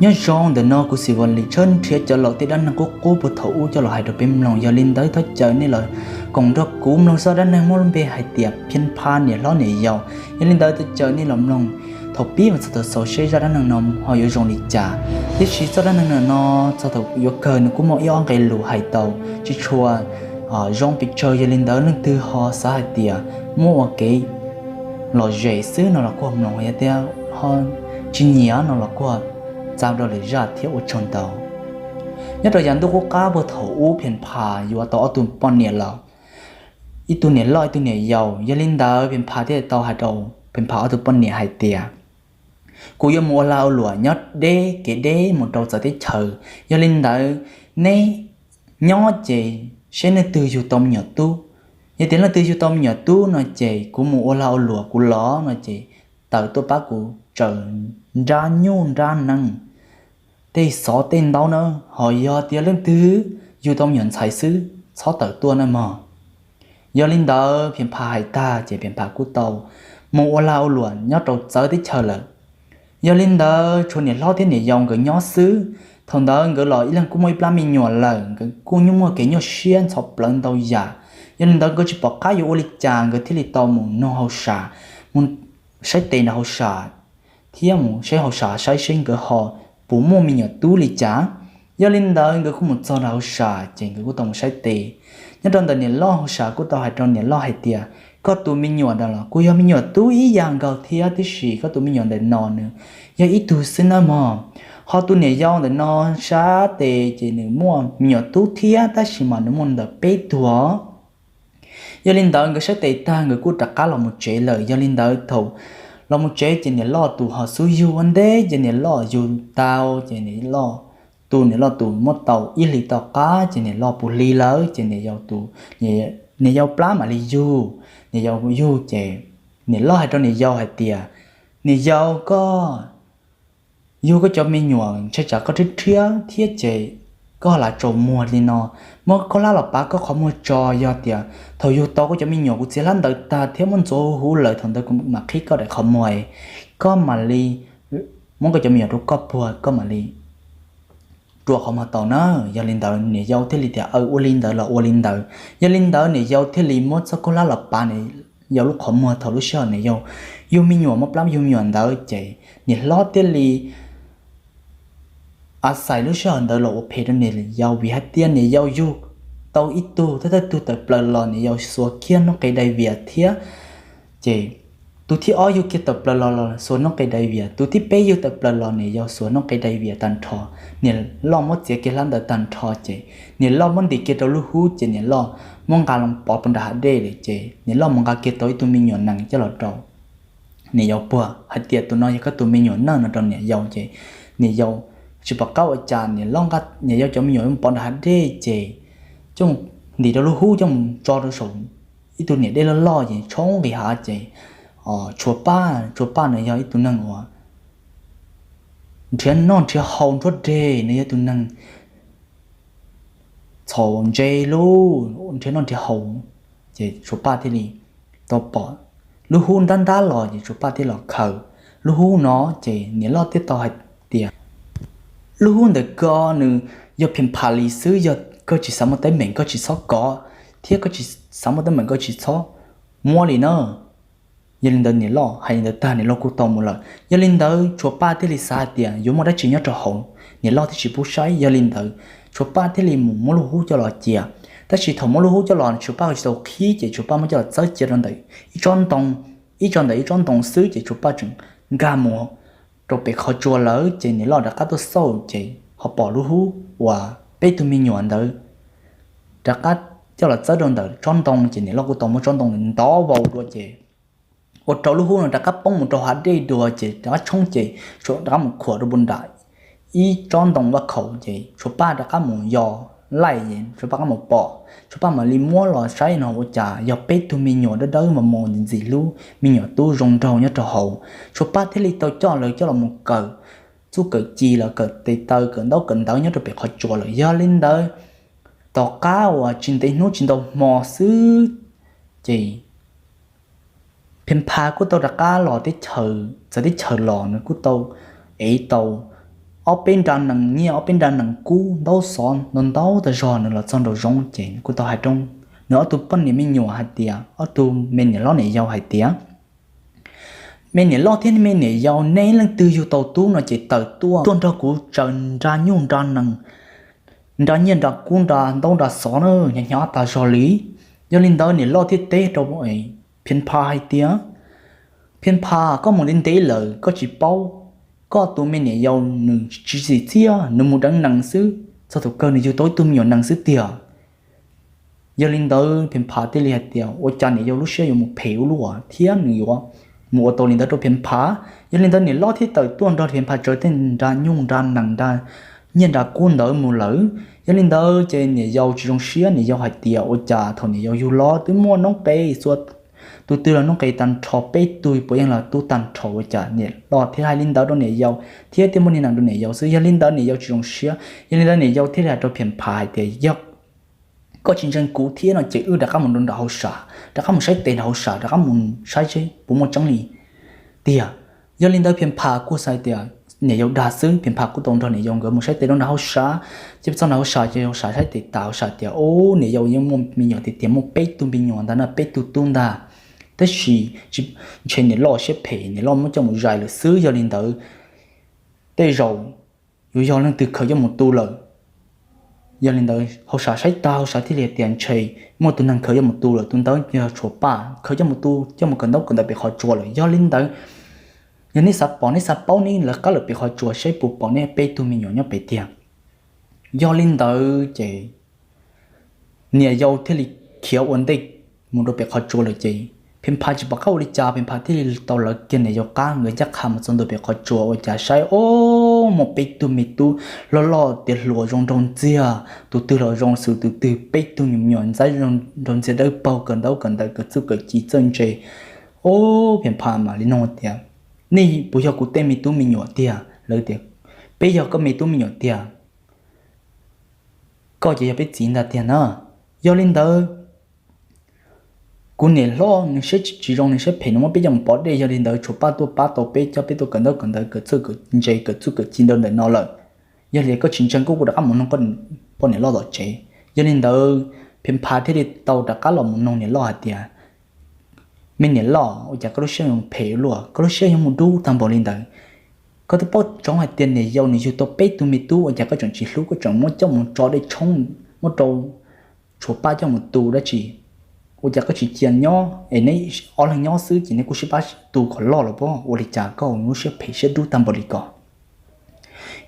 Nyob zoo ntawm no kuv Xim Vaj Lis tshawb nrhiav cov laus tej dab neeg qub qub puag thaum ub coj los hais rau peb mloog. Yog li ntawd thov caw nej los koom nrog kuv mloog zaj dab neeg muaj lub npe hais tias Phiaj Phaj niam hlob niam yau. Yog li ntawd thov caw nej los mloog thaum pib mus txog thaum xaus seb zaj dab neeg no ho yuav zoo li cas. Tiam sis zaj dab neeg no txog thaum yuav kawg nws kuj muaj ib ob nqe lus hais tau tsis tshua zoo pes tsawg. Yog li ntawd leej twg ho xav hais tias muab ua kev lom zem xwb no los kuj mloog thiab, ho tsis nyiam no los kuj txav rau lwm zaj thiab. Ua tsaug ntau. Nyob rau yav ntuj qub qab puag thaum ub Phiaj Phaj yuav tau ob tug poj niam lawm, ib tug niam loj ib tug niam yau. Yog li ntawd Phiaj Phaj thiaj tau hais rau Phiaj Phaj ob tug poj niam hais tias, kuv yuav mus ua lag ua luam nyob deb kev deb mus rau txawv teb chaws. Yog li ntawd neb nyob ces seb leej twg yug tau me nyuam tub. Yog tias leej twg yug tau me nyuam tub no ces kuv mus ua lag ua luam kuv los no ces tawm tuaj pab kuv tsaws nrab nyuj nrab nees, tej xov tej ntaub na. Ho yog tias leej twg yug tau me nyuam ntxhais xwb txhob tawm tuaj na mog. Yog li ntawd Phiaj Phaj hais tag ces Phiaj Phaj kuj tau mus ua lag ua luam nyob rau txawv teb chaws lawm. Yog li ntawd tshuav niam hlob thiab niam yau nkawd nyob xwb. Thaum ntawd nkawd los ib leeg kuj muaj ib plab me nyuam lawm, nkawd kuj nyuaj muaj kev nyuaj siab ntxhov plawv ntau yam. Yog li ntawd nkawd tsis pom qab yuav ua li cas, nkawd thiaj li tau mus nug hauj sam, mus saib tes nram hauj sam, thiab mus saib hauj sam saib seb nkawd ho puas muaj me nyuam tub li cas. Yog li ntawd nkawd kuj mus txog nram hauj sam ces nkawd kuj tau mus saib tes. Nyob rau ntawm niam loj hauj sam kuj tau hais rau niam loj hais tias, koj tus me nyuam ntawd los kuj yog me nyuam tub ib yam nkaus thiab, tiam sis koj tus me nyuam ntawm no nws yog ib tug xwb nawb mog. Ho tus niam yau ntawm no sab tes ces nws muaj me nyuam tub thiab tab sis mas nws muaj ntawm peb tug os. Yog li ntawd nkawd saib tes tag nkawd kuj rov qab los mus tsev lawm. Yog li ntawd thaum los mus tsev ces niam loj tus ho xub yug ua ntej ces niam loj yug tau ces niam loj tus, niam loj tus muab tau ib hlis tom qab ces niam loj puas hli lawm ces niam yau tus, niam yau plab mam li yug. Niam yau yug ces niam loj hais rau niam yau hais tias, niam yau, koj yug koj cov me nyuam ntshai tsam koj rhiab rhiab thiab ces koj lam tsaus muag li no, muab khaub hlab los pav koj qhov muag tso. Yog tias thaum yug tau koj cov me nyuam kuv txiav hlab ntawd tag thiab muab ntxuav huv huv lawm thaum ntawd kuv mam qhib koj daim qhov muag, koj mam li muab koj cov me nyuam rau koj puag, koj mam li rua qhov muag tau na. Yog li ntawd niam yau thiaj li tias, aw, ua li ntawd los ua li ntawd. Yog li ntawd niam yau thiaj li muab txoj khaub hlab los pav niam yau lub qhov muag. Thaum lub sij hawm niam yau yug me nyuam muaj plab yug me nyuam ntawd ces niam hlob thiaj li a xais lub sij hawm ntawd los ua phem rau niam yau, vim hais tias niam yau yug tau ib tug, thawj thawj tug tawm plaws los niam yau xuas kiag noob qes dai vias thiab. Ces tus thib ob yug kiag tawm plaws los los xuas noob qes dai vias, tus thib peb yug tawm plaws los niam yau xuas noob qes dai vias tag nrho. Niam loj muab txiav kiag hlab ntawd tag nrho ces niam loj muab ntim kiag rau lub hub ces niam loj muab nqa los pov puag nram hav dej lawm ces niam loj mus nqa kiag tau ib tug me nyuam nees coj los rau niam yau puag hais tias, tus no yog koj tus me nyuam nawj no rau niam yau ces niam yau tsis pom qab ua cas, niam loj nqa niam yau cov me nyuam pov nram hav dej ces coj mus ntim rau lub hub coj mus tso rau saum ib tug niam dej loj loj ces tshoob nqis hav ces tshuav Paj, tshuav Paj nws yog ib tug neeg uas nrhiav noj nrhiav haus nruab deg, nws yog tus neeg txhaum ntse lub nrhiav noj nrhiav haus. Ces tshuav Paj thiaj li tau pom lub hub ntab ntab los ces tshuav Paj thiaj los khaws lub hub no ces niam loj thiaj tau hais tias, lub hub ntawd ko nws yog Phiaj Phaj li xwb, yog koj tsis xav muaj teeb meem koj tsis txhob kov, thiab koj tsis xav muaj teeb meem koj tsis txhob muab li na. Yog li ntawd niam loj hais li ntawd tag niam loj kuj tau mus lawm. Yog li ntawd tshuav Paj thiaj li xav hais tias yuav muaj dab tsi nyob rau hauv, niam loj thiaj tsis pub saib. Yog li ntawd tshuav Paj thiaj li mus muab lub hub coj los cia. Tab sis thaum muab lub hub coj los tshuav Paj tsis tau qhib ces tshuav Paj muab coj los txawb cia rau ntawm ib tsob ntoo, ib tsob ntawm ib tsob ntoo xwb ces tshuav Paj tseem nkag mus rau pem qhov tsua lawm ces niam loj rov qab tuaj xauj ces ho pom lub hub uas peb tug me nyuam ntawd rov qab coj los txawb rau ntawm tsob ntoo ces niam loj kuj tau muab tsob ntoo ntov vau dua ces ua rau lub hub no rov qab poob mus rau hav dej dua ces rov qab tshoob ces tshuav rov qab mus khuam rau puag nram ib tsob ntoo vaj khaum ces tshuav Paj rov qab mus yos laij es tshuav Paj rov qab mus pom, tshuav Paj mam li muab los saib no ua cas yog peb tug me nyuam dawb dawb mos mos ntxim ntxim hlub, me nyuam tub zoo nraug nyob rau hauv. Tshuav Paj thiaj li tau coj lawv coj los mus kawm txuj kawm ci los kawm tes taw kawm ntaub kawm ntawv nyob rau pem qhov tsua lawm. Yog li ntawd tom qab uas tsis ntev hnub tsis ntau hmo xwb ces Phiaj Phaj kuj tau rov qab los teb chaws, txawv teb chaws los nws kuj tau ev tau ob peb nra nees nyiaj, ob peb nra nees kub, ntaub xov ntau ntau tag zog. Nws los txog nraum zoov ces nws kuj tau hais rau nws ob tug poj niam me nyuam hais tias, ob tug me niam hlob niam yau hais tias, me niam loj thiab me niam yau, neb leej twg yug tau tub no ces tawm tuaj, tuaj nrog kuv tsaws nra nyuj nra nees, nra nyiaj nra kub nra ntaub nra xov na, hnyav hnyav tag zog li. Yog li ntawd niam loj thiaj teb rau Phiaj Pha hais tias, Phiaj Pha, koj mus ntev ntev lawm koj tsis paub, koj tus me niam yau nws tsis txim txiaj, nws mus deev nees xwb, txog thaum kawg nws yug tau ib tug me nyuam nees xwb tiag. Yog li ntawd Phiaj Pha thiaj li hais tias, ua cas niam yau lub siab yuav mus phem ua luaj thiab nws yuav mus ua tau li ntawd rau Phiaj Pha. Yog li ntawd niam loj thiaj tawm tuaj nrog Phiaj Pha tsaws tej nra nyuj nra nees nra nyiaj nra kub ntawd mus lawm. Yog li ntawd ces niam yau tsis zoo siab, niam yau hais tias, ua cas thaum niam yau yug los twb muaj noob qes txhua tus, twg los noob qes tag nrho, peb tug puav yeej los tub tag nrho, ua cas niam loj thiaj hais li ntawd rau niam yau thiab thiaj muaj niag nees rau niam yau xwb. Yog li ntawd niam yau tsis zoo siab, yog li ntawd niam yau thiaj li hais rau Phiaj Pha hais tias, yog koj tsis ntseeg kuv thiab no ces wb rov qab mus rau nram hauv sam, rov qab mus saib tes nram hauv sam, rov qab mus saib seb puas muaj tseeb li tiag. Yog li ntawd Phiaj Pha kuj xav tias niam yau dag xwb, Phiaj Pha kuj tau nrog niam yau nkawd mus saib tes rau nram hauv sam. Ces txog nram hauv sam ces hauv sam saib tes tas hauv sam tias, ub, niam yau yeej muaj me nyuam tiag tiag, muaj peb tug me nyuam ntag na, peb tug tub ntag. Tab sis ntshe niam loj siab phem, niam loj muab coj mus zais lawm xwb. Yog li ntawd tej zaum yuav yog leej twg khaws coj mus tu lawm. Yog li ntawd hauv sam saib tag hauv sam thiaj li tias ntshe muaj tus neeg khaws coj mus tu lawm, tus ntawd yog Tshuav Paj khaws coj mus tu, coj mus kawm ntaub kawm ntawv pem qhov tsua lawm. Yog li ntawd yog neb xav pom, neb xav paub, neb lawv qab lawm pem qhov tsua seb puas pom neb peb tug me nyuam nyob pem tiag. Yog li ntawd ces niam yau thiaj li khiav ua ntej mus rau pem qhov tsua lawm ces Phiaj Pha tsis pom qab ua li cas, Phiaj Pha thiaj li tau lawv kiag niam yau qab nkawd ncaj qha mus txog ntua pem qhov tsua. Ua cas saib, ub, muaj peb tug me tub loj loj tiav hluas zoo nraug ntxiag, tus twg los zoo xwm tus twg, peb tug me nyuam ntxaib zoo nraug ntxiag dawb paug, kawm ntaub kawm ntawv kawm txuj kawm ci txawj ntse. Ub, Phiaj Pha mam li nug tias, nej puas yog kuv tej me tub me nyuam tiag? Lawv tias, peb yog koj me tub me nyuam tiag, koj ces yog peb txiv ntag tiag na. Yog li ntawd kuv niam hlob nws siab tsis zoo, nws siab phem, nws muab peb coj mus pov dej, yog li ntawd Tshuav Paj tuaj pab tau peb, coj peb tuaj kawm ntaub kawm ntawv kawm txuj kawm ntse kawm txuj kawm ci ntawm ntawm no lawm. Yog li koj tsis ntseeg kuv, kuv rov qab mus nug poj niam loj tom tsev. Yog li ntawd Phiaj Pha thiaj li tau rov qab los mus nug niam loj hais tias, me niam loj, ua cas koj lub siab yuav phem luaj, koj lub siab yuav mus dub tag npaum li ntawd? Koj twb paub tsoov hais tias niam yau nws yug tau peb tug me tub, ua cas koj tseem tsis hlub, koj tseem muab coj mus tso dej tshoob, muab rau Tshuav Paj coj mus tu dab tsi? Ua cas koj tsis cia nyob es neb ob leeg nyob xwb, ces neb kuj sib pab tu kom loj los pob? Ua li cas koj lub siab phem siab dub tag npaum li ko?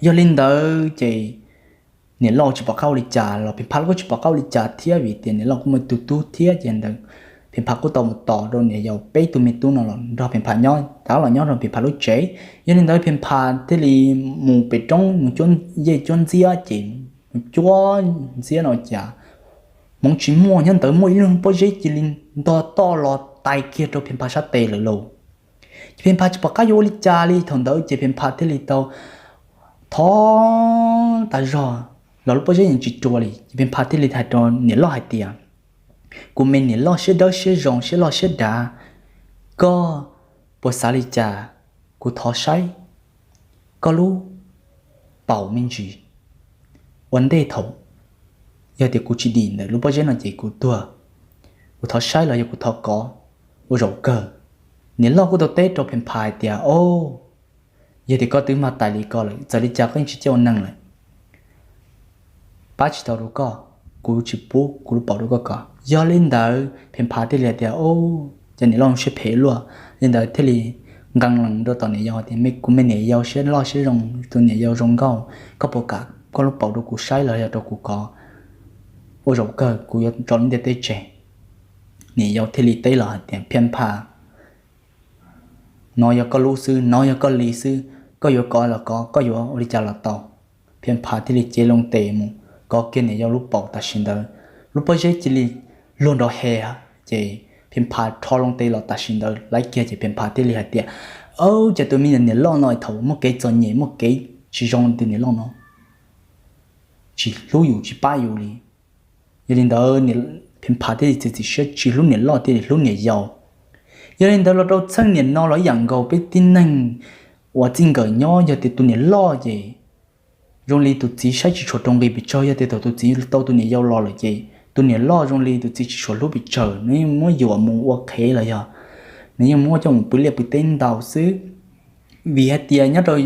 Yog li ntawd ces niam loj tsis pom qab ua li cas los Phiaj Pha los kuj tsis pom qab ua li cas thiab, vim tias niam loj kuj muaj tus tub thiab. Ces ntawd Phiaj Pha kuj tau mus tos rau niam yau peb tug me tub no los nrog Phiaj Pha nyob, rov los nyob rau Phiaj Pha lub tsev. Yog li ntawd Phiaj Pha thiaj li mus pem roob mus cuab yej cuab ntxiab, ces mus cuab ntxiab no cas hmoov tsis muaj, nyob ntawd muaj ib lub pob zeb cia li ntog toj los tais kiag rau Phiaj Pha sab tes lawm lauj. Ces Phiaj Pha tsis pom qab yuav ua li cas li. Thaum ntawd ces Phiaj Pha thiaj li tau thov tas zog los lub pob zeb yeej tsis rua li. Ces Phiaj Pha thiaj li hais rau niam loj hais tias, kuv me niam loj siab dawb siab zoo siab loj siab dav, koj puas xav li cas? Kuv thov saib koj lub paum me ntsis ua ntej thaum yog tias kuv tsis dim ntawm lub pob zeb no ces kuv tuag. Kuv thov saib los yog kuv thov kov? Ua zaum kawg niam loj kuj tau teb rau Phiaj Pha hais tias, o, yog tias koj twb mag tais li ko lawm, txawm li cas koj yeej tsis ciaj ua neeg lawm, pab tsis tau rau koj, kuv tsis pub kuv lub paum rau koj kov. Yog li ntawd Phiaj Pha thiaj li hais tias, o, ces niam loj siab phem luaj li ntawd thiaj li nqee lees rau tom niam yau tias, kuv me niam yau siab loj siab zoo, tus niam yau zoo nkauj, koj puas kam koj lub paum rau kuv saib los yog rau kuv kov? Ua zaum kawg kuv yuav tso lub ntiaj teb tseg. Niam yau thiaj li teb los hais tias, Phiaj Pha, no yog koj lub xwb, no yog koj li xwb, koj yuav kov los kov, koj yuav ua li cas los tau. Phiaj Pha thiaj li cev loo tes mus kov kiag niam yau lub paum tam sim ntawd, lub pob zeb cia li luag nrov he, ces Phiaj Pha rho loo tes los tam sim ntawd laiv kiag ces Phiaj Pha thiaj li hais tias, o, ces tus me niam loj no thaum muaj kev txom nyem muaj kev tsis zoo tus niam loj no tsis hlub yus tsis pab yus li. Yog li ntawd Phiaj Pha thiaj li txiav txim siab tsis hlub niam loj thiaj li hlub niam yau. Yog li ntawd los rau txheej niam no los ib yam nkaus, peb tib neeg uas txij nkawm nyob yog tias tus niam loj ces zoo li tus txiv saib tsis tshua rau nqi pes tsawg. Yog tias thaum tus txiv tau tus niam yau los lawm ces tus niam loj zoo li tus txiv tsis tshua hlub pes tsawg, nws yeej muab yuam mus ua qhev los yog nws yeej muab coj mus pw liaj pw teb ntau xwb. Vim hais tias nyob rau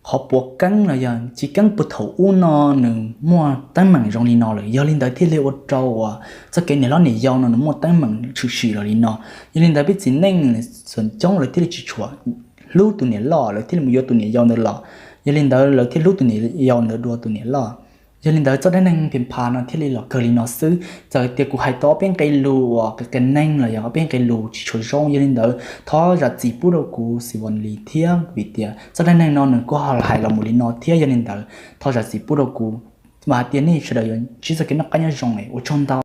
qhov puav keeb los yog tsis keeb puag thaum ub no nws muaj teeb meem zoo li no lawm, yog li ntawd thiaj li ua rau uas txoj kev niam hlob niam yau no nws muaj teeb meem tshwm sim los li no. Yog li ntawd peb txiv neej txhua coob lawv thiaj li tsis tshua hlub tus niam loj, lawv thiaj li mus yuav tus niam yau ntawd los. Yog li ntawd lawv thiaj hlub tus niam yau ntawd dua tus niam loj. Yog li ntawd txoj dab neeg phim pham no thiaj li los kawg li no xwb. Txawm tias kuv hais tau ob peb nqe lus uas qias qias neeg los yog ob peb nqe lus tsis tshua zoo, yog li ntawd thov zam txim pub rau kuv xis vas lis thiab, vim tias txoj dab neeg no nws kuj ho hais los mus li no thiab. Yog li ntawd thov zam txim pub rau kuv, mas hais tias nej sawv daws yuav ntsib txoj kev noj qab nyob zoo, ua tsaug ntau.